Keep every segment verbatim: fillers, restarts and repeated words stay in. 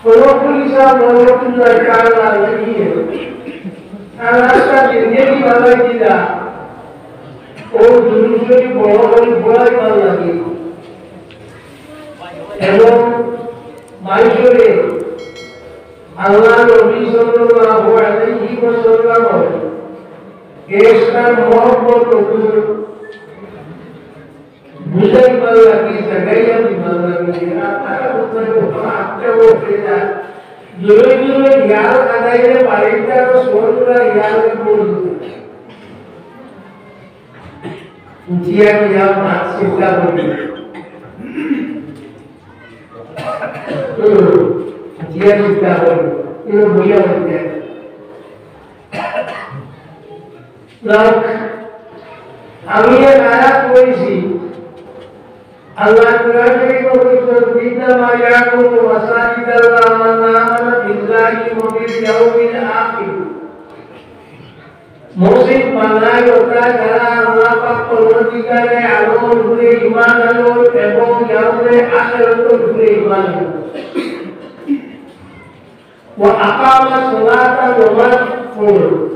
ফখরুল ইসলাম রহমতুল্লাহ তাআলা আলাইহি তার রাস্তা জিন্দেগি বানাই দিলা। ও দুরুদ শরীফ বড় করি পড়াইবার লাগি এবং মাইশরে আল্লাহ নবী সাল্লাল্লাহু আলাইহি ওয়াসাল্লাম এশক আর মহব্বত বুঝাইবার লাগি, জাগাইয়া দিবার লাগি, আপনারা বুঝতে পারছেন, ও ফেরা। জোরে জোরে ইয়ার আদাইলে বাড়িটা তো সোনরা ইয়ার বলুন। উঠিয়া গিয়া মাত চিন্তা করি। হুম, উঠিয়া চিন্তা করি। কিন্তু বইয়া বলতে। লোক, আমি এক আয়াত পড়েছি। আল্লাহ কোরআন শরীফে বলেছেন, "ইন্নামা ইয়ামুরু মাসাজিদাল্লাহি মান আমানা বিল্লাহি ওয়া বিল ইয়াউমিল আখির।" মসজিদ বানায় ওটা যারা আল্লাহ পাক পরবর্তীকালে আল্লাহর উপরে ঈমান আনলো এবং ইয়াউমে আখিরাতের উপরে ঈমান আনলো। ওয়া আকামা সলাতা, নামাজ পড়ে।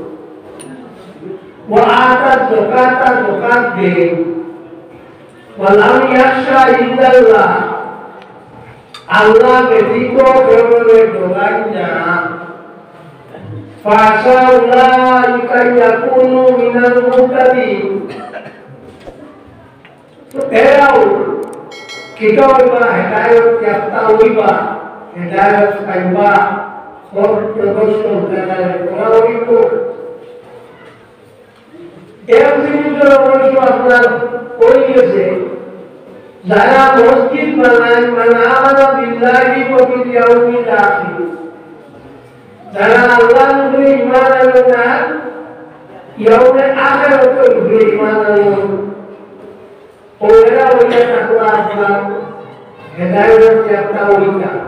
ওয়া আতা যাকাতা, যাকাত দেয়। ওয়া লাম ইয়াখশা ইল্লাল্লাহ, আল্লাহ ব্যতীত কেউরে ডরায় না। ফাআসা উলাইকা ইয়াকুনু মিনাল মুহতাদিন। তো এরাও কিতা অইবা, হেদায়ত ইয়াফতা অইবা, হেদায়ত পাইবা, পথভ্রষ্ট অইবা, হেদায়ত করা অইবো। এক জিনিসর অবশ্য আপনার অই গেছে, যারা মসজিদ বানায়, মান আমানা বিল্লাহি ওয়া বিল ইয়াউমিল আখির, যারা আল্লাহর উপরে ঈমান আনে না, ইয়াউমে আখিরাতের উপরে ঈমান আনে, ওরা ওইটা তাকওয়া আপনার হেদায়ত ইয়াফতা অইতা।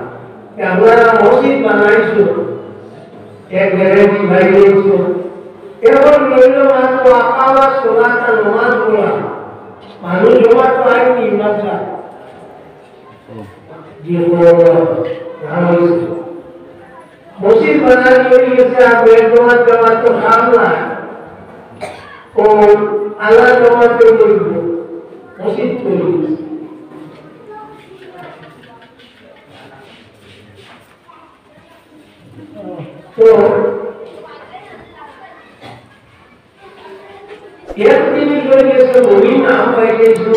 যে আপনারা মসজিদ বানাইছো, এক গ্যারান্টি ভাই রয়েছে। এখন রইল মাত্র আকামা সলাতা, নামাজ পড়া। মানুষ জমা তো আইনি মাদ্রাসা। যে বড় বড় নাম হয়েছে। মসজিদ বানানি হয়ে গেছে, আর বের জমাত জমাত তো খাম না। ও আল্লাহ জমাতে বলবো, মসজিদ তৈরি হয়েছে। তো এক জিনিস হয়ে গেছে, নবীর নাম পাই গেছো।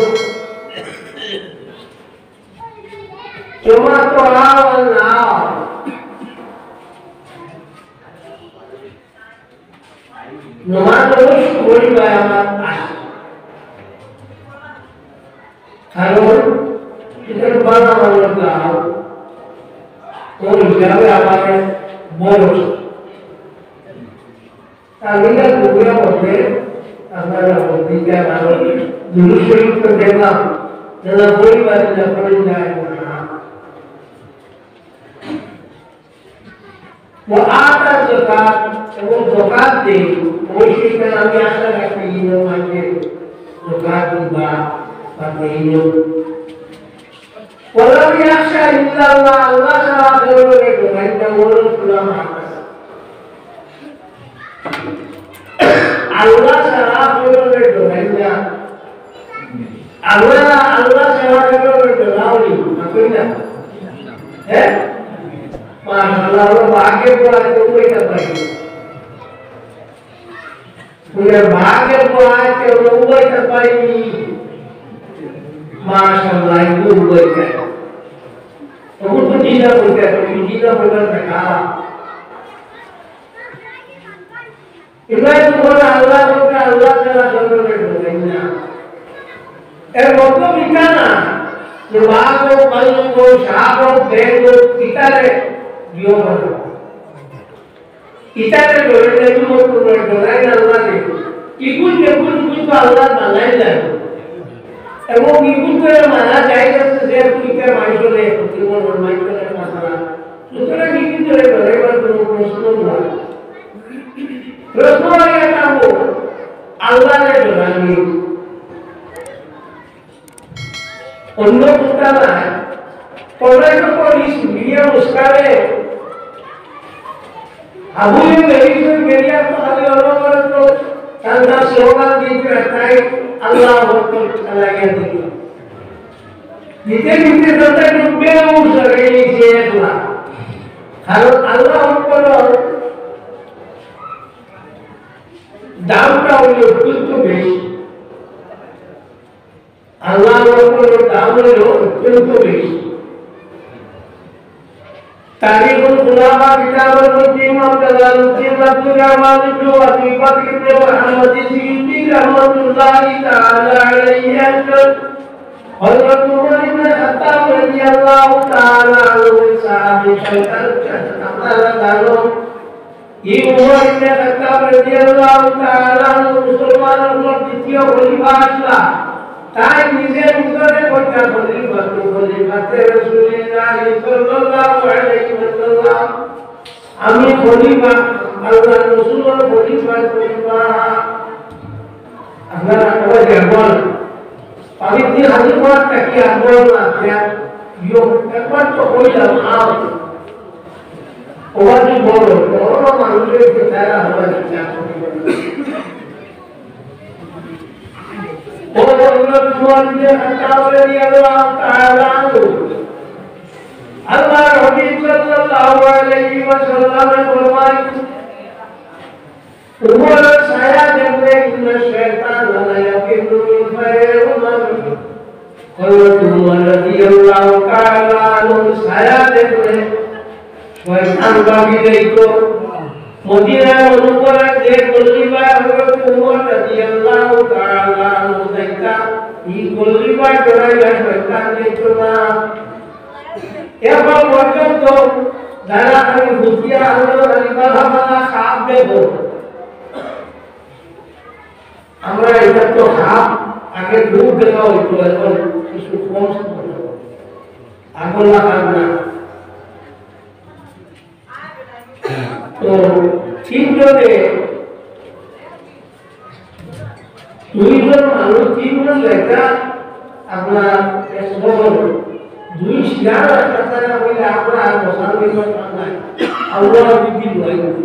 জমাত তো আও আর না আও। নমাজ অবশ্য পড়ি ভাই আমার আছে। কারণ এটা বাবা আমার গাও। ওই হিসাবে আমার বড়। আমি না ঘুরে বলতে আপনারা বলতে যে আমার দুরূদ শরীফ তো দেখলাম, যারা পরিবার যা পড়ে যায় না। ও আতা যাকাত, এবং যাকাত দেয়, অবশ্যই তারা আমি আশা রাখি ইনো মাঝে যাকাত দিবা বা দেইনো। ওয়ালাম ইয়াখশা ইল্লাল্লাহ, আল্লাহ ছাড়া কেউরে ডরাইন না, ওয়ালাম তুলা মাতাস। আল্লাহ ছাড়া কেউরে ডরাইন না। আল্লাহ, আল্লাহ ছাড়া কেউরে ডরাও নি, মাতই না। হ্যাঁ? মাশাআল্লাহ, আমরা বাঘে পড়াতে উবাইতে পারি। বুঝলে, বাঘে পড়াতে উবাইতে পারিনি। মাশাআল্লাহ, একটু উবাইতে। তবু তো জিনা বলতে, জিনা বলবেন না, খারাপ। ইব্রাহিম বলে, "আল্লাহ বলতে আল্লাহ ছাড়া কেউরে ডরাই না।" এর মতলব ইটা না যে বাঘ হোক, ভাল্লুক হোক, সাপ হোক, ব্যাঙ হোক, ইতারে দিও না। ইতারে ডরাই না, ইগুন মতলব ডরাই না আল্লাহরে। ইগুন যেগুন, ইগুন তো আল্লাহ বানাই না। এবং ইগুন করে মারা যায় যাচ্ছে, যেহেতু ইটা মানুষের ক্ষতি করবে, মানুষের মারা। সুতরাং ইগুন করে ডরাইবার কোনো প্রশ্ন নয়। প্রশ্ন অইয়া থাকবো, আল্লাহরে ডরানি। অন্য কোনটা নাই। কোরআন যখন ইস মিয়া মুস্কারে আবু জেহেল বেরিয়া তো খালি অনবরত তার তার স্লোগান দিতে তাই আল্লাহু আকবার চালাইয়া দিল। দিতে দিতে তাতে ডুববে উঠে গেছে একলা। কারণ আল্লাহু আকবার দামটা হইল অত্যন্ত বেশি। আল্লাহু আকবারের দাম হইল অত্যন্ত বেশি। তারিখুল খুলাফা কিতাবের মধ্যে ইমাম জালালউদ্দিন আব্দুর রহমান ইবনে ওয়াফি বকর ইবনে মুহাম্মদ সিয়ুতি রহমাতুল্লাহি তাআলা আলাইহি একজন হযরত উমর ইবনে খাত্তাব রাদিয়াল্লাহু তাআলা আনহু সাহাবী সরকার আপনারা জানো এই উমর ইবনে খাত্তাব রাদিয়াল্লাহু তাআলা আনহু মুসলমান অকলর দ্বিতীয় খলিফা আছলা। তাই নিজে নিজরে কইতা খলিফা, তো খলিফাতে রাসূলুল্লাহ সাল্লাল্লাহু আলাইহি ওয়াসাল্লাম। আমি খলিফা, আল্লাহর রাসূলর খলিফা, খলিফা। আপনারা সবাই জানবেন। আমি কি হাজি পড়া থাকি আনবো না, ইয়ো, একবার তো কইলাম, আও। ওরা কি বলো, বড় মানুষের যে তারা হওয়া যায়। ও বন্ধু, তোমার যে খাতা বলে নিয়ে এলো, আল্লাহ তাআলা আনহু। আল্লাহর হাবিব সাল্লাল্লাহু আলাইহি ওয়াসাল্লামে ফরমায়, উমরের ছায়া দেখলে ইন্না শাইতান লা ইয়াফিরু মিন খাইরি উমর। হযরত উমর রাদিয়াল্লাহু তাআলা আনহুর ছায়া দেখলে শয়তান ভাগি যাইত। মদিনা মুনাওয়ারার যে গল্লি বায় হযরত উমর রাদিয়াল্লাহু তাআলা আনহু যাইতা, ই গল্লি বায় ডরাইয়া শয়তান যাইত না। এখন পর্যন্ত যারা আমি হুঁশিয়ার হলো, আমি বালা বালা খাব দেখো। আমরা এটা তো খাব আগে দূর দেখা হইতো, এখন কিছু কম শুনতে হয়। আগলা খাব না। তো তিনজনে, দুইজন মানুষ, তিনজন লেখা আপনার এক শহর, দুই শিয়াল একটা তারা বলে আমরা আর বসার নির্ভর নাই, আমরা যদি লড়াই করি।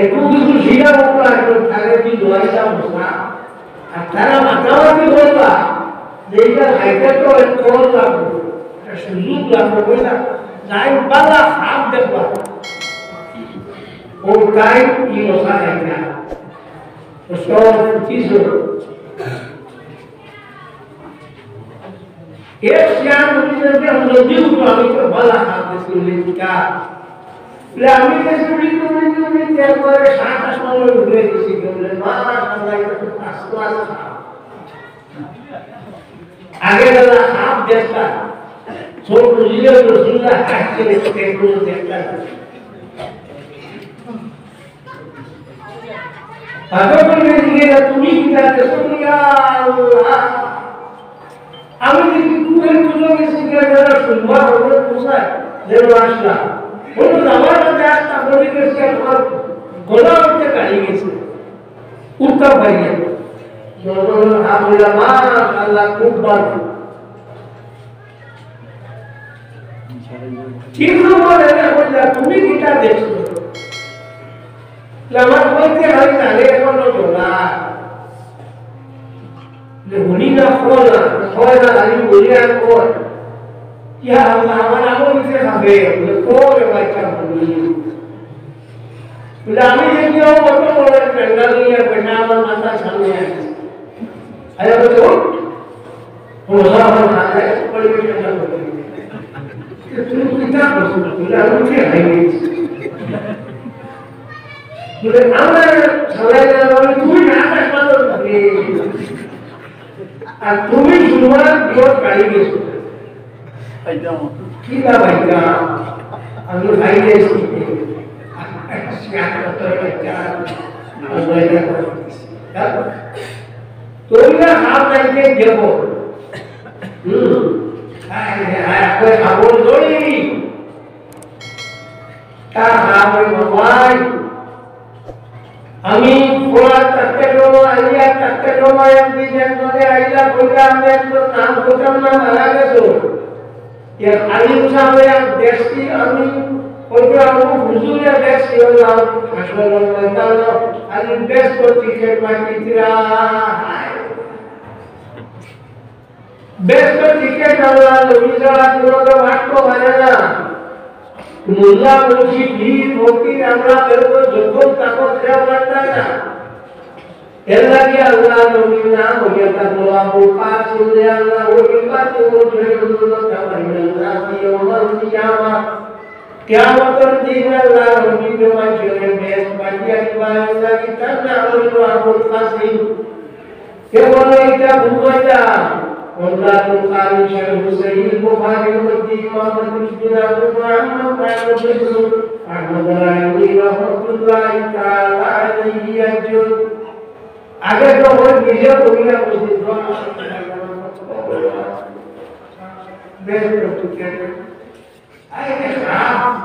একটু কিছু শিয়া বলবা, এখন তাহলে কি লড়াইটা বসা? আর তারা মাতামাতি বলবা যে এটা খাইতে তো এক কল লাগবো, একটা সুযোগ লাগবো, বুঝলা? যাই বালা খাব দেখবা। ও তাই কি বসা খাইতা? তো সব কিছু এক শিয়াল নবীজিকে নদী উঠো, আমি তো বালা হাত দিছি, বলে, "কা?" বলে, "আমি গেছি উড়িতে, উড়িতে, উড়িতে, একবারে সাত আসমানে উড়ে গেছি।" বলে, "মাশাআল্লাহ, এটা তো first class খাব।" আগে বেলা খাব দেখতা, সব বুঝিয়ে রসুল্লাহ আসছে, একটু দেখতা। পাগল করে দিয়ে গেলে তুমি কিতা দেখো, ইয়া আল্লাহ। আমি যদি কুয়ের পুজো গেছি, গিয়ে যারা শুনবার হবে, কোথায়? যেন আসলাম। বললো, "আমার কাছে আসতাম, বলে গেছি, আমার গলা উঠতে কালি গেছে।" উঠতাম পারি না। জনগণের হাত হইলাম, "মাশাআল্লাহ, খুব ভালো।" তিন নম্বর এলাকা বললা, "তুমি কিতা দেখছো?" আমার বলতে হয় না রে, এখনো বলা। যে উনি না খোলা, খোলা, আমি বলি আর খোল। ইয়া আল্লাহ, আমার আমল দিতে হবে। বলে, "খোল, এবার ইচ্ছা করবি।" বলে, "আমি দেখি ও অত বড় একটা প্যান্ডেল নিয়ে বসে আমার মাথার সামনে আছে।" আরে বলে, "উঠ।" ও বাবা, আমার মাথায় পরিবেশন না করে। "তুমি কি তা করছো?" বলে, "আমি উঠে হাই গেছি।" বলে, "আমরা সবাই না, বলে, তুমি না কাজ করো।" আর তুমি তোমার জোর কাড়ি গেছো। একদম। কি না ভাই, না। আমি ভাই গেছি। তোমরা হাত লাগিয়ে দেব। হুম। হ্যাঁ, হ্যাঁ, হ্যাঁ, ওই খাবো দড়ি। তা না ওই বাবাই। আমি ফোড়া থাকতে সময়, আইয়া থাকতে সময় একদিন একজনে আইয়া বললে, "আমি একজন নাম করতাম না, মারা গেছো।" এক আলিম সাহেব এক দেখছি, আমি হয়তো আমার হুজুরে দেখছি, ওর নাম হাসপাতাল ময়দান, আলিম বেশ করতে খেয়ে মাটি দিরা। বেশ তো টিকিট আমরা নবী ছাড়া কোনো তো মারতে পারে না। মোল্লা, মুন্সি, পীর, ফকির আমরা বেরোবো যখন তখন কেউ মারতে না। এর লাগে আল্লাহ নবীর নাম হইয়া থাকলো আবুল কাসিম রে আল্লাহ, ওই কাসিম ওই জয়নুল্লাহ তাবাইনাল্লাহ ইয়াউমাল কিয়ামা। কিয়ামতের দিন আল্লাহ নবীর মাঝে বেশ বাজিয়া দিবা আল্লাহ, কি তার নাম হইলো আবুল কাসিম। কেবল এটা বুঝাইয়া, ওমদাতুল কারি শরহ সহিহ বুখারীর মধ্যে ইমাম মুসলিম আবু মুহাম্মদ আহমদ ইবনে আহমদ রায়নি রহমতুল্লাহি তাআলা আলাইহি একজন আগে তো ওই নিজে করিয়া বুঝিত। বেশ করতে চাই। আরে খারাপ।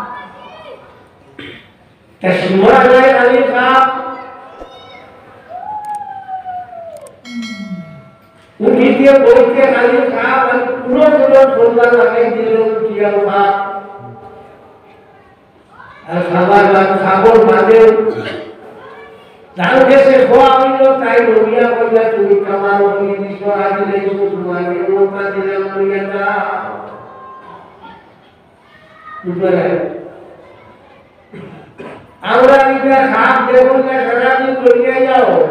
তা শোনা যায় খালি খাপ। উঠিতে বইতে খালি খাপ, আর পুরো পুরো ঠোলা লাগাই দিল উঠিয়া খাপ। আর খাবার বাদ খাবার বাদে ধান গেছে খোয়া হইল, তাই রবিয়া কইলা, "তুমি কামাল হয়ে দিছো, আজ দিলে তোমার এই মৌকা দিলাম, লইয়া যাও।" বুঝলে? আমরা এটা খাপ দেখুন না, সারাদিন লইয়া যাও,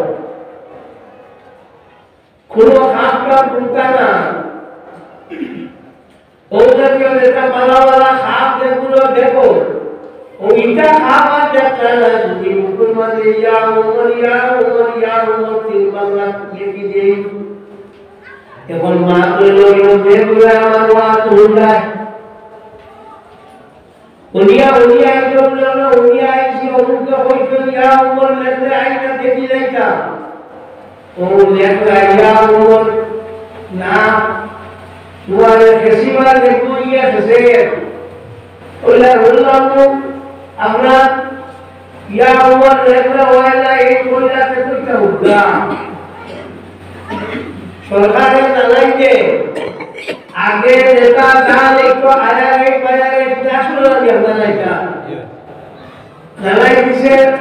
কোনো খাপ টাপ তুলতা না। ও জাতীয় যেটা বালা বালা খাপ যেগুলো দেখো, ওইটা খাপ আর দেখতা না। যদি মুখের মাঝে ইয়া উমর, ইয়া উমর, ইয়া উমর তিনবার লাফিয়ে দিলে, এখন মা তো লইল, যেগুলো আমার ওয়াজ হুন্ডায়। উনিয়া, উনিয়া একজন লোক, উনিয়া আইসি, অমুকে কইতো, "ইয়া উমর, লেখলে আইনা দেখি লাইতা।" ও লেখলা, "ইয়া উমর, না, তোমার ফেসিবাল দেখবো, ইয়া ফেসে।" ওইলা বললাম, "আমরা ইয়া উমর লেখলা, ওয়াইলা এই কইলাতে তুইটা উঠলাম।" সরকারে জানাই যে আগে নেতা যা লিখতো, আয়ারে, বায়ারে, এটা আসলে আমি আপনারা এটা জানাই দিছে,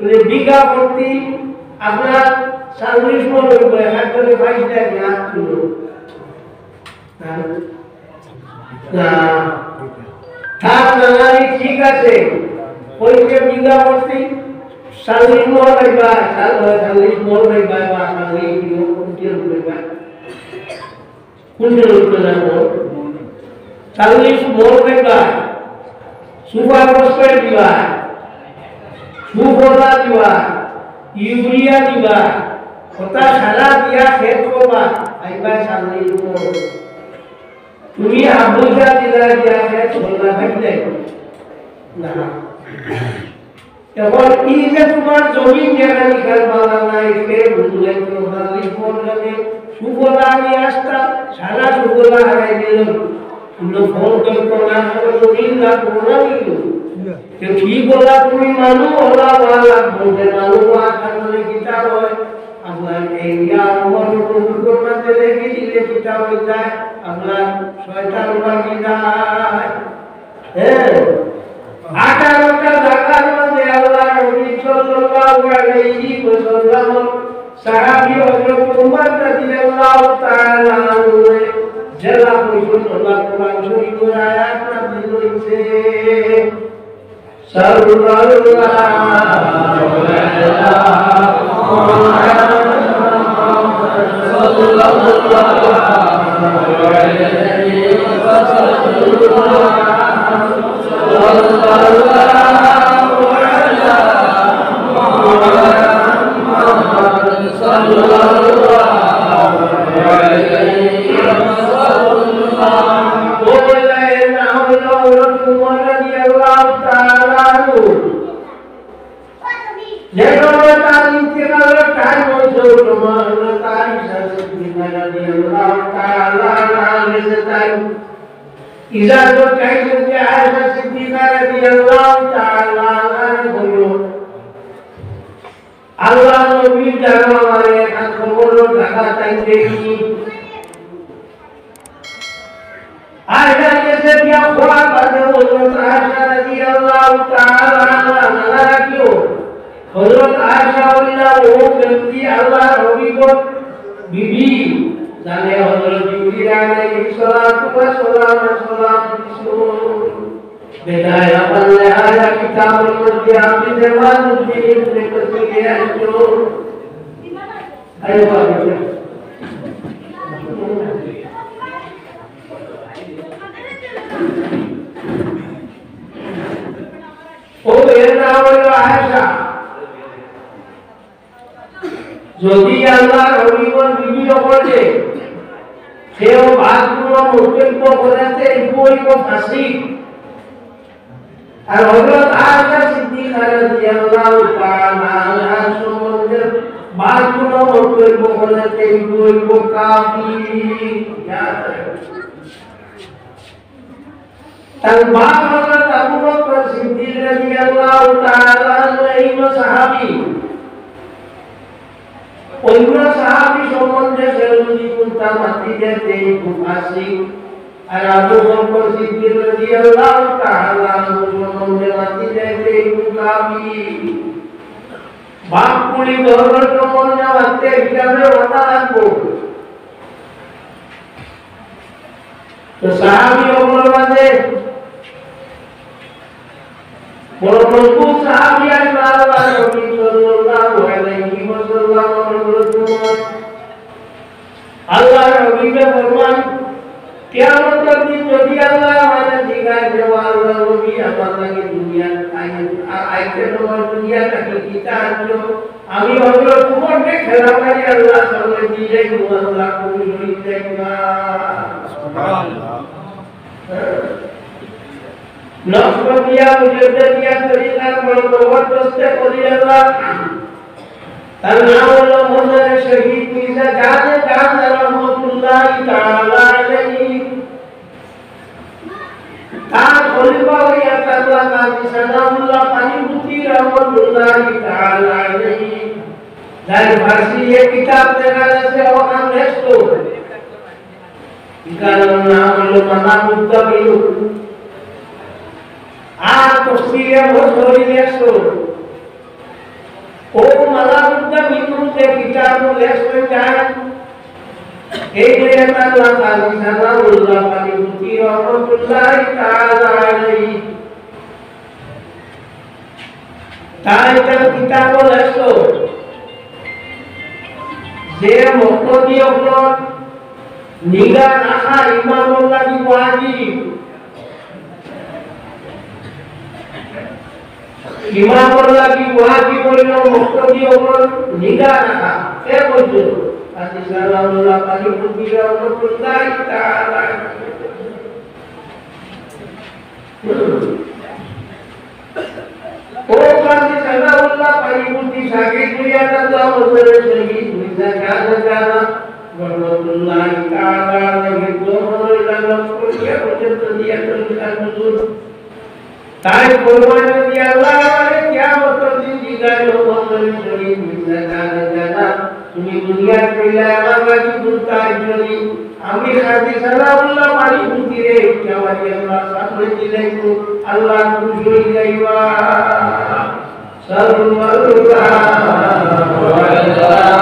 মানে, বিঘা প্রতি আপনার চল্লিশ মণ হইব, এক একজনে বাইশ লাখ লাখ কিলো। না, না। তার জানানি ঠিক আছে, ওই যে বিঘা প্রতি চল্লিশ মণ হইবা, চল্লিশ মণ হইবা, বা চল্লিশ কিলো, কুইন্টাল হইবা। কুইন্টাল উঠবে না মন। চল্লিশ মন দিবা, সুপার ফসফেট দিবা, সুফলা দিবা, ইউরিয়া দিবা, ওটা সারা দিয়া খেত করবা, আইবা চল্লিশ মন। তুমি আবুজা দিলা দিয়া খেত করলা, ভাই নাই? না। এখন এই যে তোমার জমিন যেখানে কারবালা নাই, সে বুঝলে তো বাল্লি ফোন লাগে, সুফলা আমি আসতাম, সারা সুফলা হারাই দিল। কিন্তু ফোন করতো না, আমার জমিন না করলাম কিন্তু। তো কি বলা তুমি মানু ওলা ওয়ালা বলতে মানু ওয়া থাকলে কিতা হয়? আপনার এই ইয়া আমার উপর করতে লেগে দিলে কিতা হয়ে যায়? আপনার শয়তান বাকি যায়। হ্যাঁ, আঠারোটা জাগার মধ্যে আল্লাহর নবী সাল্লাল্লাহু আলাইহি ওয়াসাল্লাম সাহাবী হযরত উমর রাদিয়াল্লাহু তাআলা আনহু জেলা পর্যন্ত আল্লাহ কোরআন শরীফের আয়াত নাযিল হইছে। সাল্লাল্লাহু আলাইহি ওয়াসাল্লাম। যে সময় তার ইন্তেকালের টাইম হয়েছে, ওই সময় হযরত আয়েশা সিদ্দিকা রাদিয়াল্লাহু তাআলা আনহা গেছে তাই। ইজাজত চাইছেন যে আয়েশা সিদ্দিকা রাদিয়াল্লাহু তাআলা আনহা বলল, "আল্লাহর নবীর জানাজায় আমার এক খবর ঢাকা তাই দেখি।" আয়েশা হওয়ার বাদে হযরত আয়েশা রাদিয়াল্লাহু তাআলা আনহা জানা রাখিও, হযরত আয়েশা অইলা অউ ব্যক্তি আল্লাহর হাবিবর বিবি, যারে হযরত জিবরিল আলাইহিস সালাতু ওয়াস সালাম সালাম দিছইন। বেদায়া পারলে আয়া কিতাবর মধ্যে আমি জামালউদ্দিন ইবনে কাসিরে আনছো। আরে বাবা। ও এর নাম হইল আয়েশা। যদি আল্লাহর হাবিবর বিবি অকলে কেউ বাদ কোনো মন্তব্য করেতে ইগু অইব ফাসিক। আর হযরত আয়েশা সিদ্দিকা রাদিয়াল্লাহু তাআলা আনহা সম্বন্ধে বাদ কোনো মন্তব্য করেতে ইগু অইব কাফির। ইয়াদ রাখো। তার বাপ হযরত আবু বকর সিদ্দিক রাদিয়াল্লাহু তাআলা আনহু, এই সাহাবী। অন্য সাহাবী সম্বন্ধে কেউ যদি কুন্তা মাতি দেয়, তে ইগু ফাসিক। আর আবু বকর সিদ্দিক রাদিয়াল্লাহু তাআলা আনহু সম্বন্ধে মাতি দেয়, তে ইগু কাফির। বাপ পুড়ি ধর্মের সম্বন্ধে মাততে হিসাবে মাতা রাখবো। তো সাহাবী অকলর মাঝে বড় মজবুত সাহাবী আছলা আল্লাহর নবী সাল্লাল্লাহু আলাইহি ওয়াসাল্লামর উম্মত। আল্লাহর নবীয়ে ফরমান, কিয়ামতর দিন যদি আল্লায় আমারে জিগায় যে, "ও আল্লাহর নবী, আমার লাগি দুনিয়াত আই-, আ-, আইতে তোমার দুনিয়া থাকি কিতা আনছো?" আমি হযরত উমররে ঠেলা মারি আল্লাহর সামনে দিয়া যাইমু, আল্লাহ খুশি অইযাইবা। সুবহানাল্লাহ। নকশবন্দিয়া মুজাদ্দিদিয়া তরিকার বড় জবরদস্তে অলি আল্লাহ। তার নাম হলো মজারে শহীদ মির্জা গাজে গান রহমতুল্লাহি তাআলা আলাইহি। তার খলিফা হইয়া তার কাজী সানাউল্লাহ পানিপতি রহমতুল্লাহি তাআলা আলাইহি। যার ফার্সি এক কিতাব লেখা আছে, ওখান লেখতো। ইখানর নাম হইল মালামুদ্দা মিনু। আর তফসিরে মজমুরি লেখছো। ও মালামুদ্দা মিনু যে কিতাব লেখছো যায়, এই যে তার কাজী সানাউল্লাহ পানিপতি রহমতুল্লাহি তাআলা আলাইহি। তাই তার কিতাব লেখছো যে মুক্তাদি অকলর নিগাহ রাখা ইমামর লাগি ওয়াজিব। ইমামর লাগি ওয়াজিব অইল মুক্তাদি অকলর নিগাহ রাখা। এ বলছো, কাজী সানাউল্লাহ পানিপতি রহমতুল্লাহি তাআলা। ও কাজী সানাউল্লাহ পানিপতি সাকিব হইয়া তার দল ধরে শহীদ মির্জা গাজা গাজা রহমতুল্লাহি তাআলা আলাইহি দোহর ইলা লক্ষ রুপিয়া পর্যন্ত দিয়া তরিকার হুজুর। তাই ফরমান যদি আল্লাহ আমারে কিয়ামতর দিন জিগায়, ও বদরের শহীদ মির্জা গাজা গাজা, তুমি দুনিয়াত রইলা আমার লাগি দুটাই জনি। আমি কাজী সানাউল্লাহ পানিপতিরে উঠাইয়া আল্লাহর সামনে দিলাইমু, আল্লাহ খুশি অইযাইবা। সাল্লাল্লাহু আলা মুহাম্মাদ, সাল্লাল্লাহু আলাইহি ওয়াসাল্লাম।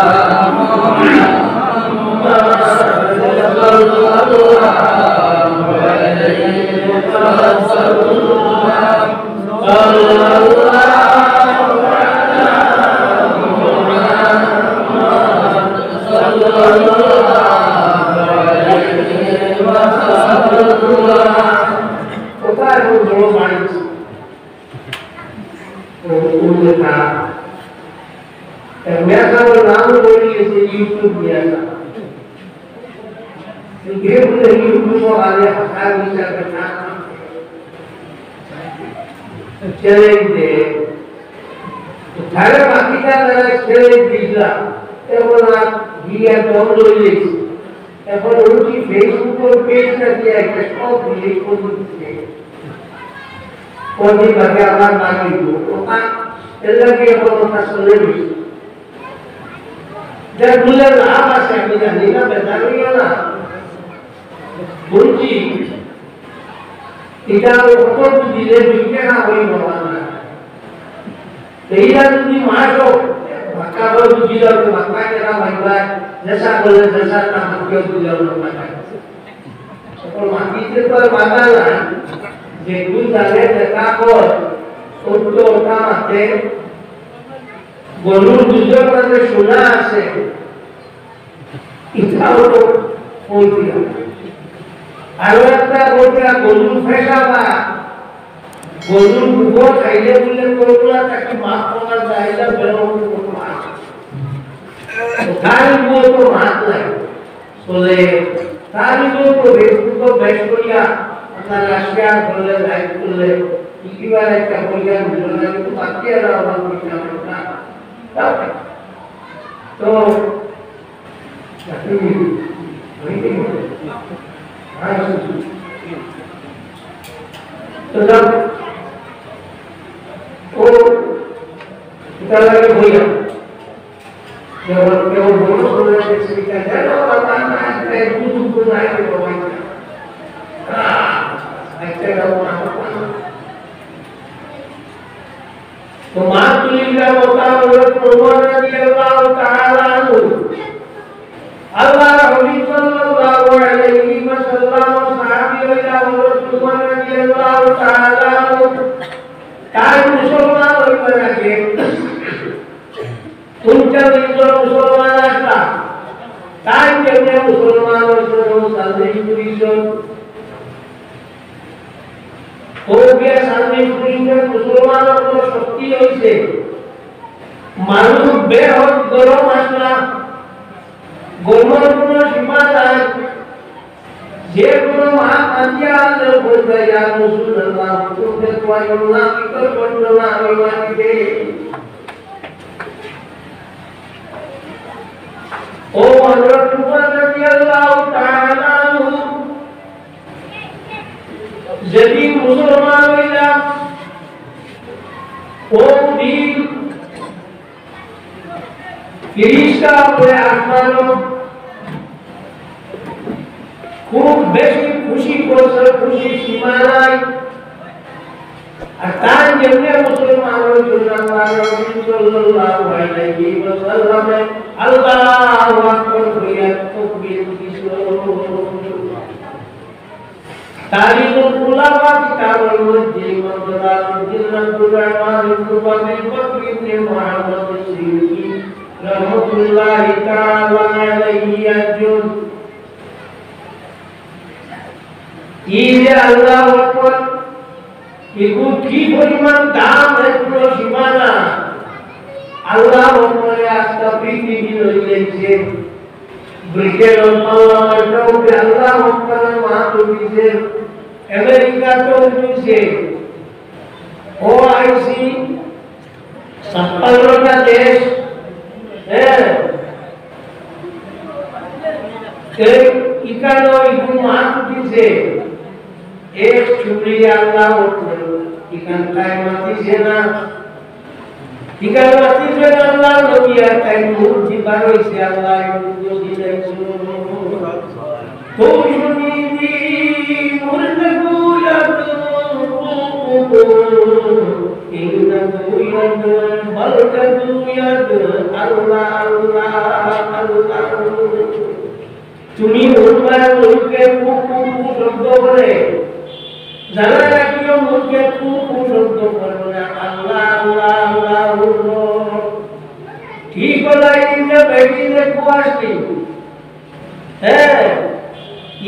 কোথায় এখন বড় মাইক? ও, ও লেখা। এক মেসাবর নাম বলি গেছে YouTube মেসা। গিয়ে বলে, "YouTube আলে হাসান বিচার করনা।" চ্যালেঞ্জ দে। তো তারে বাকিটা তারা চ্যালেঞ্জ দিলা। এখন আর গিয়া দম লইলেছি। এখন উঠি Facebook-র পেজ না দিয়া একটা সব ডিলিট করে দিচ্ছে। কোনদিন বাদে আবার বানাইব। ওটা এর লাগে এখন ওটা চলে গেছে। যার মূল্যে লাভ আছে, আমি জানি না, বেজার হইও না। বলছি, ইটা অত বুঝিলে দুই টেকা অইব না। এইটা যদি মাস হোক, বাক্কা করে বুঝিলে তো বাক্কা টেকা ভাই ভাই, যেসা করলে যেসা না, কেউ দিলে না। সকল মাটিতে তো আর বাধা না, যে গুণ জানে যে তা কর, সত্য ওটা মাতে, গরুর দুধের মাঝে সোনা আছে, ইটাও তো কইছিলাম। আরো একটা কইছিলাম, গরুর পেশাবা, গরুর গোবর খাইলে বললে করোনা তাকে মাফ করা যায় না, বেরোতে কোনো মাফ। তার উপর তো মাফ নাই। বলে, তার উপর তো Facebook-ও বেশ করিয়া, আপনারা share করলে, like করলে, ইউটিউবার একটা করিয়া, ভিডিও লাগে, তো বাকি আর আমার কইতে হবে না। তো, তো যাও। ও, এটা লাগে হইয়া। যেমন কেউ বড় হলে যে সেটা জানো, বাবা, না, একটা একটু দুঃখ নাই রে বাবা। আহ, একটা গাও না। তো মা তুলিল্লাহ ওয়া তাআলা রাদিয়াল্লাহু তাআলা আনহু। আল্লাহর হাবিব সাল্লাল্লাহু আলাইহি ওয়াসাল্লাম সাহাবী হইলা হযরত উমর রাদিয়াল্লাহু তাআলা আনহু। তাই মুসলমান হইবার আগে পঞ্চাশ জন মুসলমান আসলা। তাই কেমনে মুসলমান হইছে? Salvation police. ও গিয়া সালভেশন পুলিশের মুসলমান হওয়ার শক্তি হইছে। মানুষ বেহদ গরম আসলা। গরমের কোনো সীমা নাই। যে কোনো মা কান্দিয়া আনলে বলবে, "ইয়া রাসূলুল্লাহ, তুমি তো আল্লাহ, কি করবো না, আমি মাটিতে।" ও হযরত উমর রাদিয়াল্লাহু তাআলা আনহু যেদিন মুসলমান হইলাম, ও দিন ফিরিস্তা উপরে আসমানো খুব বেশি খুশি করছে, খুশি সীমা নাই। আর তাই যেমনে মুসলমান হইল, আল্লাহর নবী সাল্লাল্লাহু আলাইহি ওয়াসাল্লামে আল্লাহু আকবার কইয়া তাকবীর দিল। তারিখুল খুলাফা কিতাবের মধ্যে ইমাম জালালউদ্দিন আব্দুর রহমান ইবনে আবি বকর ইবনে মুহাম্মদ সিউতি রহমতুল্লাহি তাআলা আলাইহি একজন। এই যে আল্লাহু আকবার, এগুলো কি পরিমাণ দাম, এর কোনো সীমা না। আল্লাহু আকবারে আস্তা পৃথিবী লইলেছে। ব্রিটেনর পার্লামেন্টও আল্লাহু আকবারে মাত দিছে। আমেরিকাতেও দিছে। ওআইসি ছাপ্পান্নটা দেশ, হ্যাঁ, এই ইকানো ইগুন মাত দিছে, এক চুড়ি আল্লাহ উঠল, ইখান তাই মাতিছে না, ইখান মাতিছে না আল্লাহ নবী, আর তাই মুখ দিবার হইছে আল্লাহ, মুখ দিলে খুব শুনি দি মুর্দে গুলা ইন্নাহু ইয়াদউ বালদাতু ইয়াদউ আল্লাহ, আল্লাহ, আল্লাহ। তুমি হুনবায় মুলকে কু কু কু শব্দ করে, যারা রাখিও মুলকে কু কু শব্দ করে না, আল্লাহ, আল্লাহ, আল্লাহ, আল্লাহ। ঠিক হলো, এই যে বেটি যে কু আসলি, হ্যাঁ,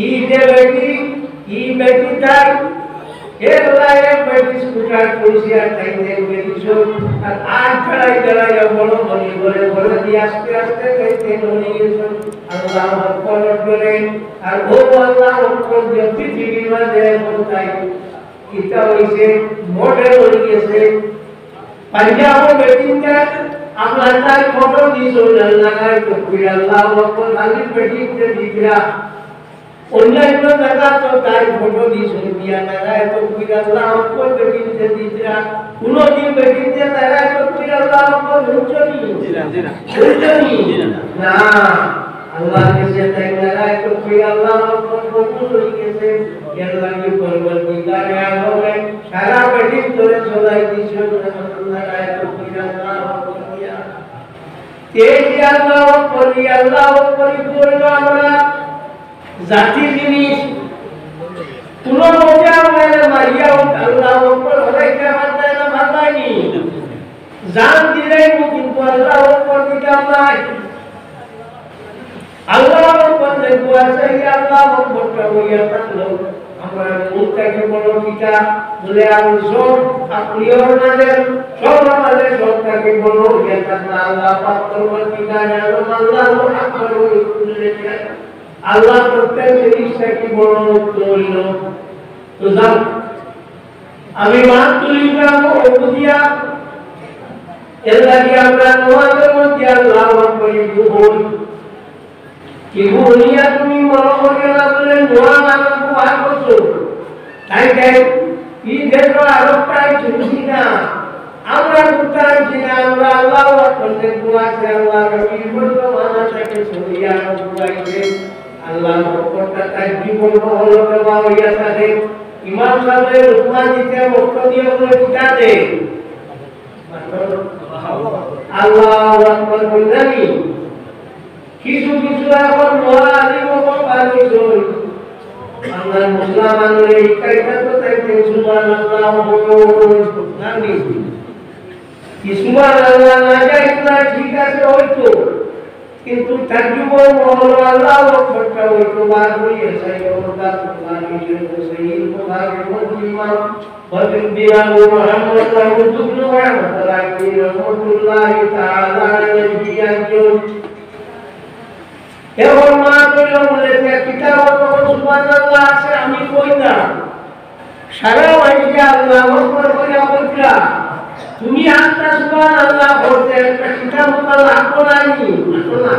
ই যে বেটি, ই বেটি তাই, একলা এক বেটি স্কুটার চলছে আর তাই তাই বেটি সব, আর আট দাঁড়াই দাঁড়াই আর বড় বড় বড় বড় দিয়ে আস্তে আস্তে তাই তাই বড় গেছে। আল্লাহ আকবার করে, আর ও আল্লাহ আকবার যে পৃথিবীর মাঝে এখন তাই, এটা হইছে মডেল হয়ে গেছে। পাঞ্জাবর বেটিনতে আপনার তাই ফটো দিছইন, নারায়ে তকবীর, আল্লাহু আকবার, খালি বেটিনতে দিতরা। অন্যান্য জায়গা তো তাই ফটো দিছইন, দিয়া নারায়ে তকবীর, আল্লাহু আকবার, বেটিনতে দিতরা। কোনোদিন বেটিনতে নারায়ে তকবীর, আল্লাহু আকবার, হুনছনি? জি না, জি না। হুনছনি? জি না। না, আল্লাহর কাছে তাই নারায়ে তকবীর, আল্লাহু আকবার, কবুল হয়ে গেছে। এর লাগি পরবর্তীকালে এই যে আল্লাহু আকবার, এই আল্লাহু আকবার, এই বললো আমরা জাতি জিনিস, কোনো মতে আমরা মারিয়া হোক, আল্লাহু আকবার হলাইতে পারতায় না, পারতায়নি। জান দিলাইমু, কিন্তু আল্লাহু আকবার দিতাম নায়। আল্লাহু আকবার যে দোয়া চাই, আল্লাহু আকবারটা হইয়া থাকলো। আমরা মুখ থাকি বড় কিতা বলে, আর সব আপনি ওর মাঝে, সব আমাদের সব থাকি বড় হইয়া থাকলো। আল্লাহ পাক ফরমান কিতা জানো, আল্লাহু আকবার হইয়া উঠলে, আল্লাহ প্রত্যেক জিনিস থাকি বড় হইল। তো যাও, আমি মাত তুলি যাবো অবুদিয়া। এর লাগি আমরা নামাজের মধ্যে আল্লাহু আকবার ইবু হই। ইবু হইয়া তুমি মনে করিও না বলে নোয়া আরম্ভ আর করছো। তাই তাই এই দেশ আরো প্রায় চলছি না। আমরা বুঝতাম যে না, আমরা আল্লাহু আকবার যে দোয়া আছে, আল্লাহ রবি বলল, মানা থেকে সরিয়া আরম্ভ হইছে। আল্লাহু আকবারটা তার জীবন মহল দেওয়া হইয়া থাকে। ইমাম সাহেবের রুকমান দিতে মক্ত দিয়ে বলে, "কিতা দে?" আল্লাহু আকবার বললেনি। কিছু কিছু এখন মহা আলিম ও বাবা রয়েছেন। আমরা মুসলমানদের এই কায়দা তো তাই সুবহানাল্লাহ বলবো। নানি। কি সুবহানাল্লাহ না যায় না, ঠিক আছে, হয়তো। কিন্তু তার যুবক মহল আল্লাহু আকবারটা হয়তো বার হইয়া যায়, ওটা তোমার নিজের সহিহ বুখারী মুসলিম, ওয়াজুদ বিন আবু মুহাম্মদ আবু যুবন রহমতুল্লাহি তাআলা আলাইহি একজন। এখন মা কইল বলে, "তে কিতাব তো সুবহানাল্লাহ আছে, আমি কই না।" সারা মাইকে আল্লাহু আকবার কইয়া বলছিলা, তুমি আটটা সুবহানাল্লাহ বলতে একটা কিতাব তো লাগবো না নি? লাগবো না?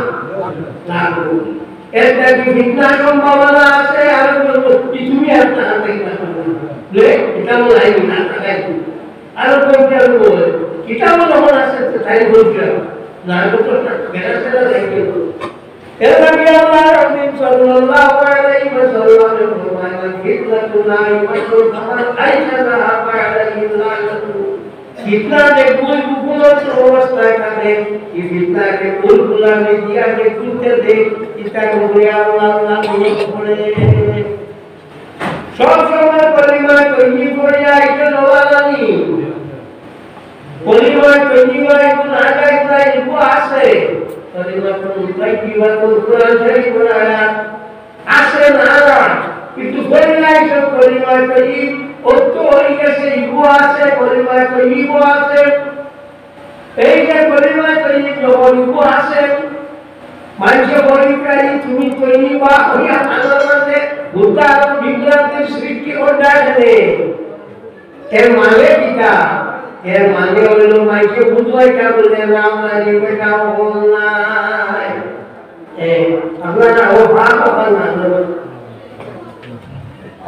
লাগবো। এর থাকি ফিতনা সম্ভাবনা আছে, আর বলবো, কি তুমি আটটা হাতে কিতাব বলে? এটা বলাই না, আটটা খাই। আর বলতে আর বলে, কিতাব যখন আছে, তো তাই বলছিলাম। না, আমি তো একটা বেড়া ছেড়া যাই কিন্তু। এর আগে আল্লাহর হাবিব সাল্লাল্লাহু আলাইহি ওয়াসাল্লামে ফরমাইলেন, "ফিতনাতুন নাইমাতুন ফামান আইকাযাহা ফাআলাইহি লানাতু।" ফিতনা যে গুল গুলন্ত অবস্থায় থাকে, এই ফিতনাকে গুল গুলানি দিয়া যে গুলতে দেয়, ইতার উপরে আল্লাহ লানত পড়ে। সব সময় কলিমা তৈয়ব পড়িয়া আইতে লড়ানি। কলিমা তৈয়বা ইবু না যায় না, ইবু আছে। কলিমা তৈয়বা তো কোরআন শরীফের আয়াত আছে না? কিন্তু কলিমা, সব কলিমা তৈয়ব অর্থ হয়ে গেছে, ইবু আছে, কলিমা তৈয়ব আছে। এই যে কলিমা তৈয়ব যখন ইবু আছে, মানুষে বলি, "প্রায় তুমি তৈয়বা হইয়া আল্লাহর কাছে ভুলতা বিভ্রান্তির সৃষ্টি করতে আসলে।" এর মানে কিতা? এর মানে হইল মাইকে বুঝাইতা বলে না, মানে বেটা বল নাই। এ, আপনারা ও ভাব আপনার না, আপনারা।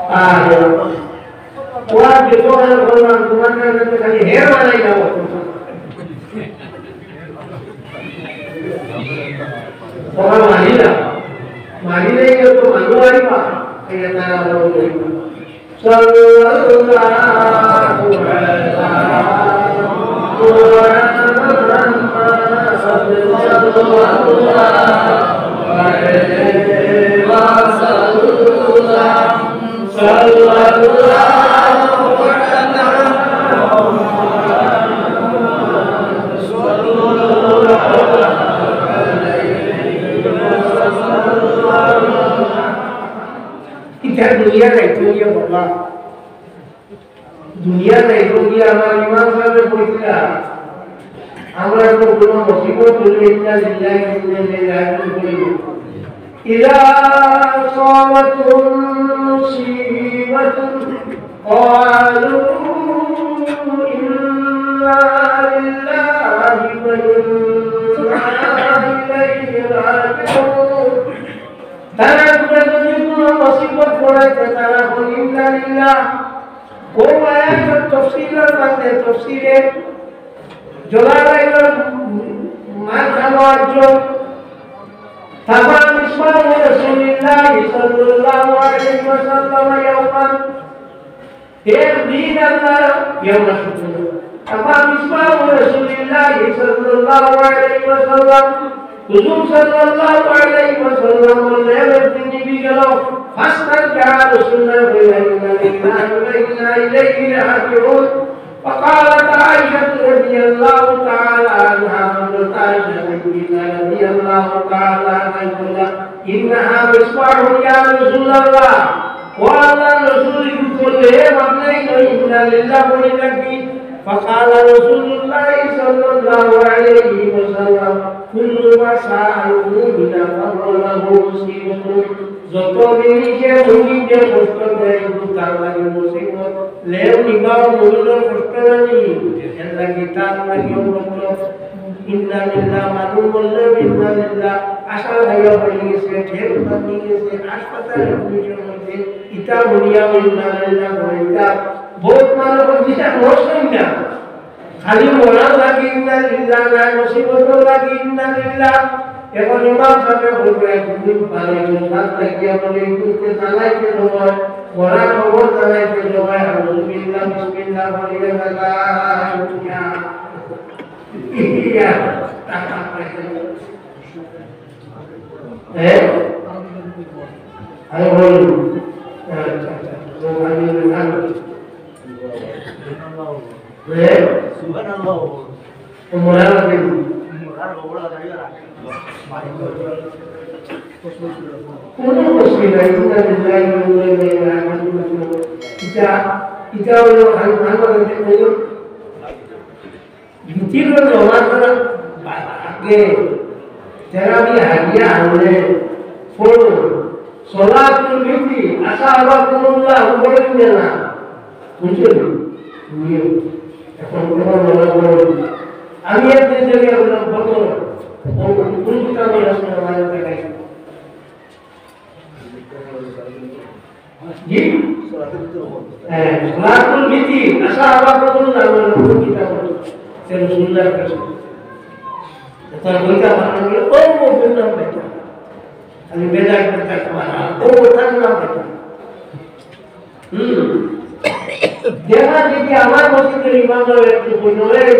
আর ও আর যে দোকান করলাম, তোমার কাছে খালি হের বানাই যাবো। ওরা মানি না। মানি নেই তো মানু আইবা। এই তারা বলবে। صلى الله على محمد صلى الله عليه وسلم. صلى الله على محمد. ইটা দুনিয়া যাইতো গিয়া বাবা। দুনিয়া যাইতো গিয়া আমার ইমাম সাহেবে কইছিলা, আমরা তো কোনো মুসিবত হলে ইন্না লিল্লাহি ওয়া ইন্না ইলাইহি রাজিউন বলি। إذا أصابتهم مصيبة قالوا إنا لله وإنا إليه راجعون. তারা তোমরা যদি কোনো মুসিবত পড়ে, তো তারা বলে, "ইন্না লিল্লাহ।" ও আয়াতের তফসিলের মধ্যে, তফসিরে জালালাইনের মাঝখানো একজন, তারপর ইসমাইল রাসূলুল্লাহ সাল্লাল্লাহু আলাইহি ওয়াসাল্লাম ইয়াওমান, একদিন আল্লাহ ইয়াওমান শুকুর। أما مصباح رسول الله صلى الله عليه وسلم، হুজুর সাল্লাল্লাহু আলাইহি ওয়াসাল্লামর লেম্প একদিন নিভি গেল। فاسترجع رسول الله، إنا لله وإنا إليه راجعون। فقالت عائشة رضي الله تعالى عنها، হযরত আয়েশা সিদ্দিকা রাদিয়াল্লাহু তাআলা আনহা বললেন, إنها مصباح يا رسول الله। ও আল্লাহর রাসূল, ইগু তো লেম্প, আপনে ইনো ইন্না লিল্লাহ পড়ি নাকি? فقال رسول الله صلى الله عليه وسلم، كل ما ساء المؤمن فهو له مصيبة। যত জিনিসে মুমিনরে কষ্ট দেয়, ইগু তার লাগি মুসিবত। লেম্প নিভাও মুমিনর কষ্ট নানি, এর লাগি তার লাগিও কষ্ট। ইন্না লিল্লাহ, মানুষ বললে ইন্না লিল্লাহ, আশা ভাইয়া পড়ি গেছে, ঠেল ভাঙি গেছে, হাসপাতালে অ্যাডমিশন হইছে, ইতা বলিয়া ইন্না লিল্লাহ বলে, ইতা বহুত মানুষ বলছে, ইতা মরছইন না। খালি মরার লাগি ইন্না লিল্লাহ, না মুসিবতর লাগি ইন্না লিল্লাহ। এখন ইমাম সাহেব বলবে, একদিন পারে, রাত থাকিয়া বলে, এই করতে চালাইতে সময়, মরার খবর চালাইতে সময়, আউযুবিল্লাহ, বিসমিল্লাহ বলে, ইয়া, ইয়া। হ্যাঁ? আরে বলুন। আচ্ছা, আচ্ছা। হ্যাঁ? সুবহানাল্লাহ। ও মরার আগে। কোনো অসুবিধা নাই। ইন্না লিল্লাহি ওয়া ইন্না ইলাইহি রাজিউন। ইটা, ইটা হলো আমি, আমি বলতে চাই, ভিতরে নামাজ পড়া আগে তেরাবি হাদিয়া আনলে পড়ো। সলাতুল ভিতরি আসাবাকুমুল্লাহ বলেন না। বুঝলেন? নিয়ম। এখন তোমার মনে বলুন। আমি এক দিন থেকে আপনার ফটো, কোন, কোন কিতাবে আছে আমার কাছে? জি? হ্যাঁ, সলাতুল ভিতরি, আশা আবার কত নাম হলো, কোন কিতাব হলো? সে রসুলুল্লাহর কাছে। তার বইটা আমার কাছে, ও, ও, বললাম বেটা। আমি বেটা, বেটা, তোমার, ও, তার নাম বেটা। হুম। দেখা দেখি আমার মসজিদের ইমাম সাহেব একটু বললো, "এই,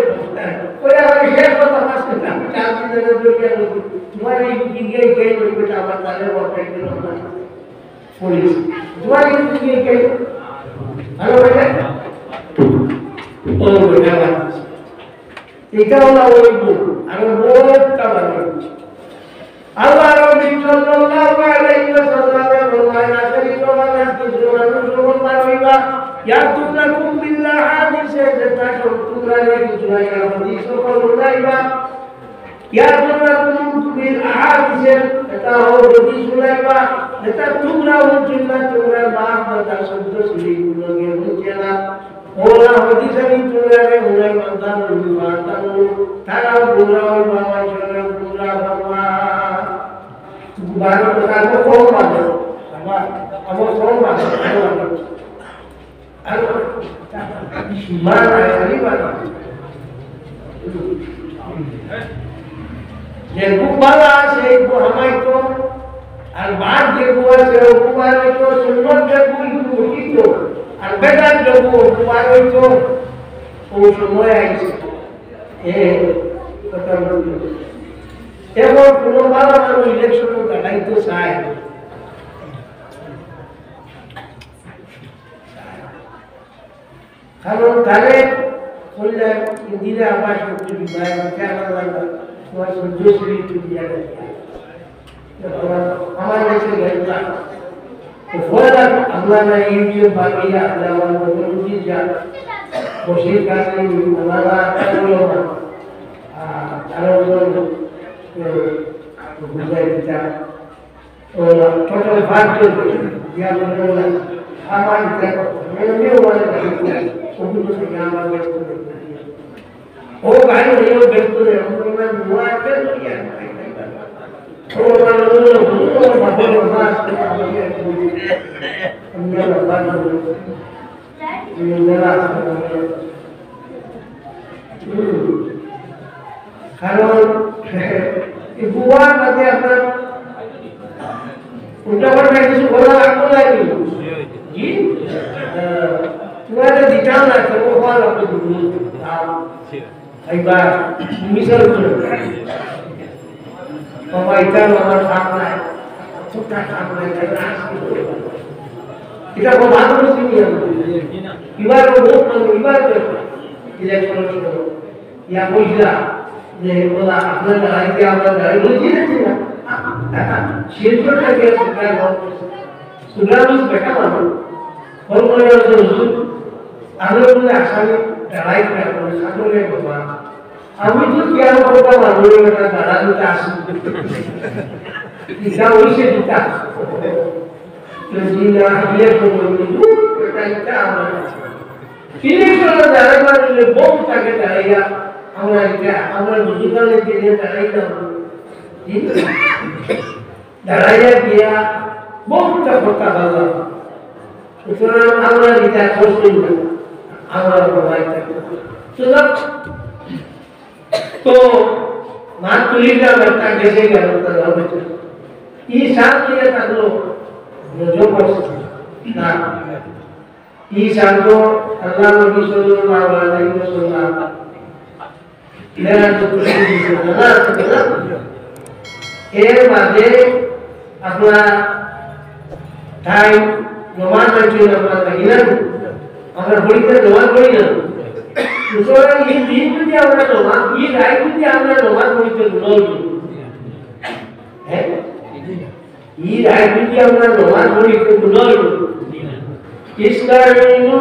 ওই আমার শেষ কথা, মাঝখানে আমি চার দিন ধরে দৌড়িয়ে বলছি, তোমার এই দিকে গিয়ে গিয়ে ওই বেটা আমার তাহলে বলতে গেল না।" পুলিশ। তোমার এই দিকে গিয়ে গিয়ে, হ্যালো, বেটা? ও, বেটা, আমার। এটা হলো ওই বউ। আর বউটা মানে আল্লাহর নবী সাল্লাল্লাহু আলাইহি ওয়াসাল্লামে ফরমায়, আখেরি জমানাত কিছু মানুষ এমন বার অইবা, ইয়াতুনাকুম বিল আহাদিসে, যেটা সব টুকরা রে কিছু নাই, হাদিস সকল উড়াইবা। ইয়াতুনাকুম বিল আহাদিসে, এটা হলো হাদিস উড়াইবা, যেটা টুকরা হল সুন্নাত, টুকরা বাপ দাদা সহ্য সিঁড়ি গুলো গিয়ে বুঝছে না। ওরা হাদিস আমি তুলে আনে, ওরাই মানতাম, উনি মানতাম, তারাও গুমরা হইবা, আমার সঙ্গে গুমরা হইবা। বারো কথা, আমার কম বাজে, আমার, আমার কম বাজে, ভালো লাগে। আর ইমান আর খালি বাজে। যেগু বালা আছে, এগু হামাইতো, আর বাদ যেগু আছে, ওগু বার অইতো, সুন্নত যেগু, এগু উঠিতো, আর বেদাত যেগু, ওগু বার অইতো, ও সময় আইছে। এ, কথা বলতে। এখন কোনো বালা মানুষ ইলেকশনে দাঁড়াইতে চায়। কারণ তারে কইলে ইন্দিরা আবাস করতে দিবায়, ইটা আমার লাগা, তোমার সহ্য শরীর তো দিয়া গেছে। আমার, আমার কাছে গেল না। তো বললাম, আপনারা এই যে বাকিরা, আপনারা আমার মনে উচিত যা, বসে কাছে ওনারা আরো, আহ, আরো জন, আহ, বুঝাই দিতা। ও, টোটাল পাঁচজন, ইয়া বললাম, আমার ইচ্ছা করছে, মানে, মেয়েও অনেক আছে, ওগুলো থেকে আমার ব্যস্ত হয়ে গেছে। ও ভাই, ওইও ব্যস্ত হয়ে, আমি বললাম, "নোয়া একটা লইয়া আয়।" ও, আমার বললো, "ও, বাবা, বাবা, আজকে আমার ইয়ে আছে।" আমি বললাম, "বাবা, বাবা।" হুম। কারণ এই বুয়া কাজে আপনার উল্টাপাল্টা কিছু বলা লাগতো না কি? জি? আহ, তোমার এটা দিতাম না, কেমন হওয়া লাগতো? এবার মিশন করে। বাবা, এটা আমার খাত নাই। ছোট্ট খাত নাই, এটা না। এটা খুব ভালো জিনিস আমি। এবার ও ভোট করবো, এবার করবো। ইলেকশন করবো। ইয়া বুঝলা যে, বলা, আপনার দাঁড়াইতে আমরা দাঁড়াই বলছি না, ঠিক না? শিলচরটা গিয়ে সুগার হল করছে। সুগার হচ্ছে বেটা মানুষ। ফোন করে বলছে, "হুজুর, আমরা বলে আসামি দাঁড়াই করে আপনার সামনে বাবা।" আমি তো কি আর কথা মানবো, এটা দাঁড়াতে আসি। ইচ্ছা হইছে দিতা। তো জি না, ইয়ে তো বলবো, "দূর, এটা ইচ্ছা আমার।" ইলেকশনে দাঁড়াইবার জন্য বহু তাকে দাঁড়াইয়া, আমরা এটা, আমরা বুঝিতালে দিনে দাঁড়াইতাম। কিন্তু দাঁড়াইয়া গিয়া বহুতটা কথা বললাম। সুতরাং আমরা এটা করছি না, আমরা সবাই থাকবো। সুতরাং তো মা তুলিলাম একটা গেছে গেল, তাহলে হবে তো। এই সাত দিয়ে থাকলো, নজর করছে না। ই চান্দ আল্লাহ নবী সাল্লাল্লাহু আলাইহি ওয়াসাল্লাম মেরাজ করতে গেছেন, না? এর বাদে আপনার টাইম নমাজ আছে, আপনার লাগে না? আমরা ঘড়িতে নমাজ পড়ি না। সুতরাং এই দিন যদি আমরা নমাজ, এই রাত যদি আমরা নমাজ পড়িতে ভুল হই, হ্যাঁ? ই রাইত যদি আমরা নমাজ পড়ি, তো গুনাহ অইব। ইস্তাইনু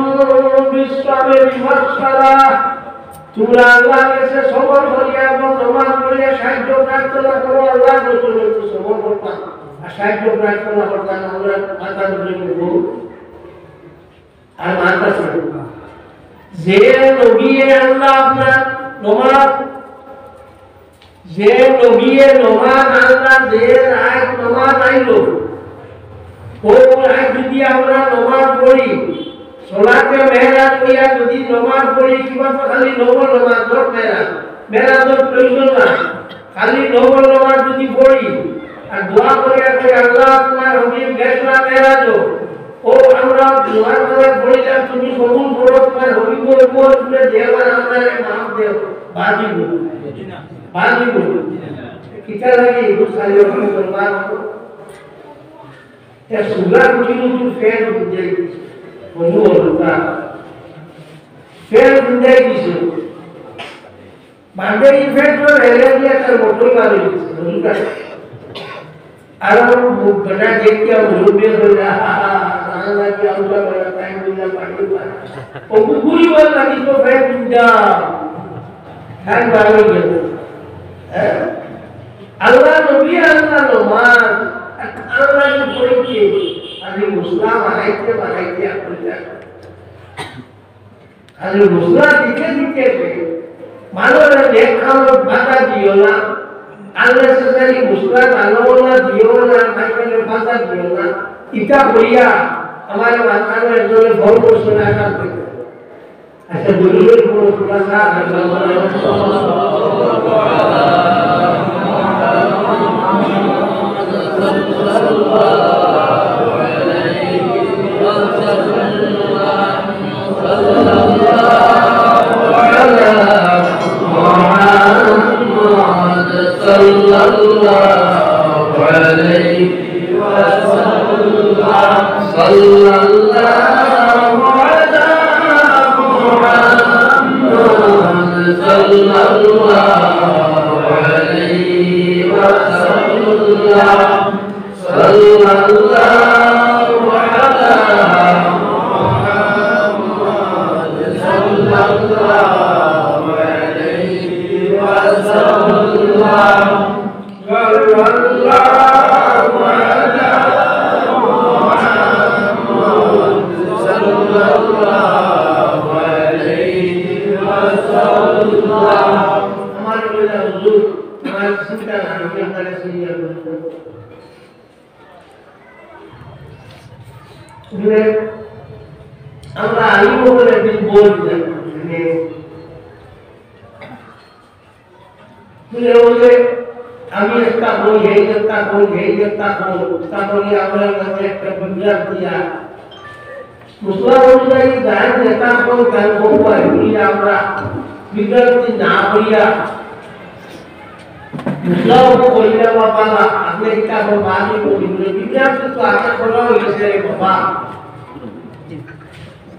বিসসাবরি ওয়াসসালাহ। তোমরা আল্লাহর কাছে সবর করিয়া এবং নমাজ পড়িয়া সাহায্য প্রার্থনা করো, আল্লাহর কাছে সবর করবা। আর সাহায্য প্রার্থনা করবা, আমরা মাথা ধরে নেব। আর মানতাছে না। যে নবীয়ে আল্লাহ আপনার নমাজ, যে নবীয়ে নমাজ আল্লাহ, যে রাত নমাজ আইলো, ও রাত যদি আমরা নমাজ পড়ি, সলাতে মেরাজ হইয়া যদি নমাজ পড়ি, কিবা তো খালি নফল নমাজ, দশ মেরাজ, মেরাজ দশ প্রয়োজন না। খালি নফল নমাজ যদি পড়ি আর দোয়া করি আর কই, "আল্লাহ, তোমার হাবিব গেছলা মেরাজো, ও আমরা দোয়া করে পড়িলাম, তুমি কবুল করো, তোমার হাবিবর উপর তুমি দেওয়ার আমাদের নাম দেও।" বাজিব, বাজিব। কিতা লাগে, ইবু সাইয়দ মুসলমান। এ সুগা উঠি উঠি ফের উঠে, বন্ধু বলুন, ফের উঠে গেছে। বাদে ইনফেকশন অ্যালার্জি একটা মোটরই বাড়ি গেছে, বুঝলি তো? আর ও বেটা দেখতে মুরব্বি হয়ে যায়, "আহা, আহা, আহা, আহা, কি আমরা বড় টাইম দিলাম, পানি পানি।" ও কুকুরি বল লাগি তো ফ্যান কিনতা। ফ্যান বাড়ি গেল। হ্যাঁ? আল্লাহ নবী, আল্লাহ নমাজ, আল্লাহ নবী পড়ছে, আমি মুসলাম হারাইতে বাড়াইতে আপনার খালি মশলা দিতে দিতে মানুষের নেক কামত বাধা দিও না। Unnecessary মশলা বানাও না, দিও না, মাঝখানে বাধা দিও না। ইটা করিয়া আমার মাঝখানে একজনে ফোন করছে না, কাম করতে। আচ্ছা, জরুরি কোনো খোলাসা আর صلى الله على محمد، صلى الله عليه وسلم، صلى الله على محمد، صلى الله عليه وسلم. صلى الله على محمد، صلى الله عليه وسلم. صلى الله على محمد، صلى الله عليه وسلم. আমার বলে হুজুর, আমার চিন্তা আমি আপনারা শুনিয়া বলবো। মানে, আমরা আলিম হকলে একদিন বই দিলাম, মানে, বলে, বলে, আমি একটা বই, এই একটা বই, এই একটা বই, তারপরে আমরা মাঝে একটা বিভ্রান্তি আর মুসলমান অনুযায়ী যার নেতা বই, তার বউ পাই, বলি আমরা বিভ্রান্তি না করিয়া, বুঝাও করিলা বাবা, আপনি কিতা এখন বাদ হইব, বিভ্রান্তি তো আগে করা হয়েছে রে বাবা।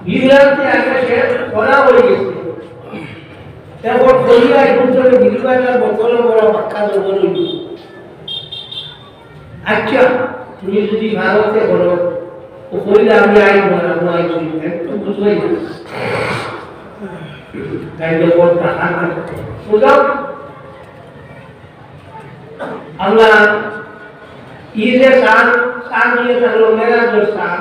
বিভ্রান্তি আগে সে করা হয়ে গেছে। এখন করিয়া এখন তো বিভ্রান্তির বদলে বড় বাক্কা জবর হইল। আচ্ছা, তুমি যদি ভারতে বলো, ও কইলে আমি আইন বানাবো, আইন করি, আমি তো বুঝবই না। তাই যে ওর টাকা না, বুঝাও? আল্লাহ, এই যে চান, চান দিয়ে থাকলো মেরাজের চান।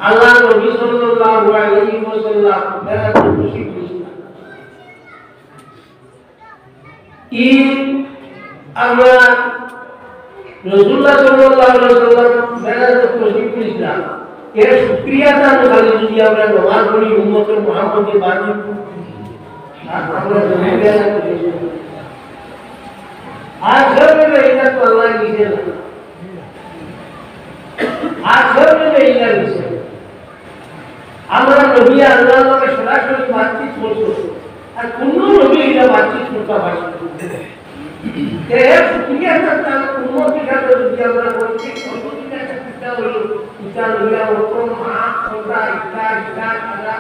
আল্লাহ নবী সাল্লাল্লাহু আলাইহি ওয়াসাল্লাম মেরাজের খুশি খুশি। ই আমরা রাসূলুল্লাহ সাল্লাল্লাহু আলাইহি ওয়াসাল্লাম মেরাজে তশরিফ নিয়েছিলাম। এর শুকরিয়া আদায় খালি যদি আমরা নমাজ পড়ি, উম্মতে মুহাম্মদে বানি, আর আমরা জমি বেলা করি। আর সব এটা তো আল্লাহ নিজে না। আর সব এটা নিজে। আমরা নবী আল্লাহর লগে সরাসরি বাতচিত করতো, আর কোন নবী এটা বাতচিত করতে পারছে না। তে এর শুকরিয়া আদায় তার উম্মত হিসাবে যদি আমরা প্রত্যেক পদ্ধতিতে একটা চিন্তা করি, ইটা লইয়া ওরকম হাত, আমরা ইটা, ইটা, ইটা,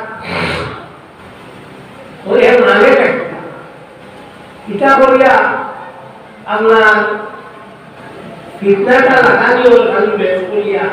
ওই এর মানে একটা। ইটা করিয়া আমরা ফিতনাটা লাগানি ওর খালি বেশ করিয়া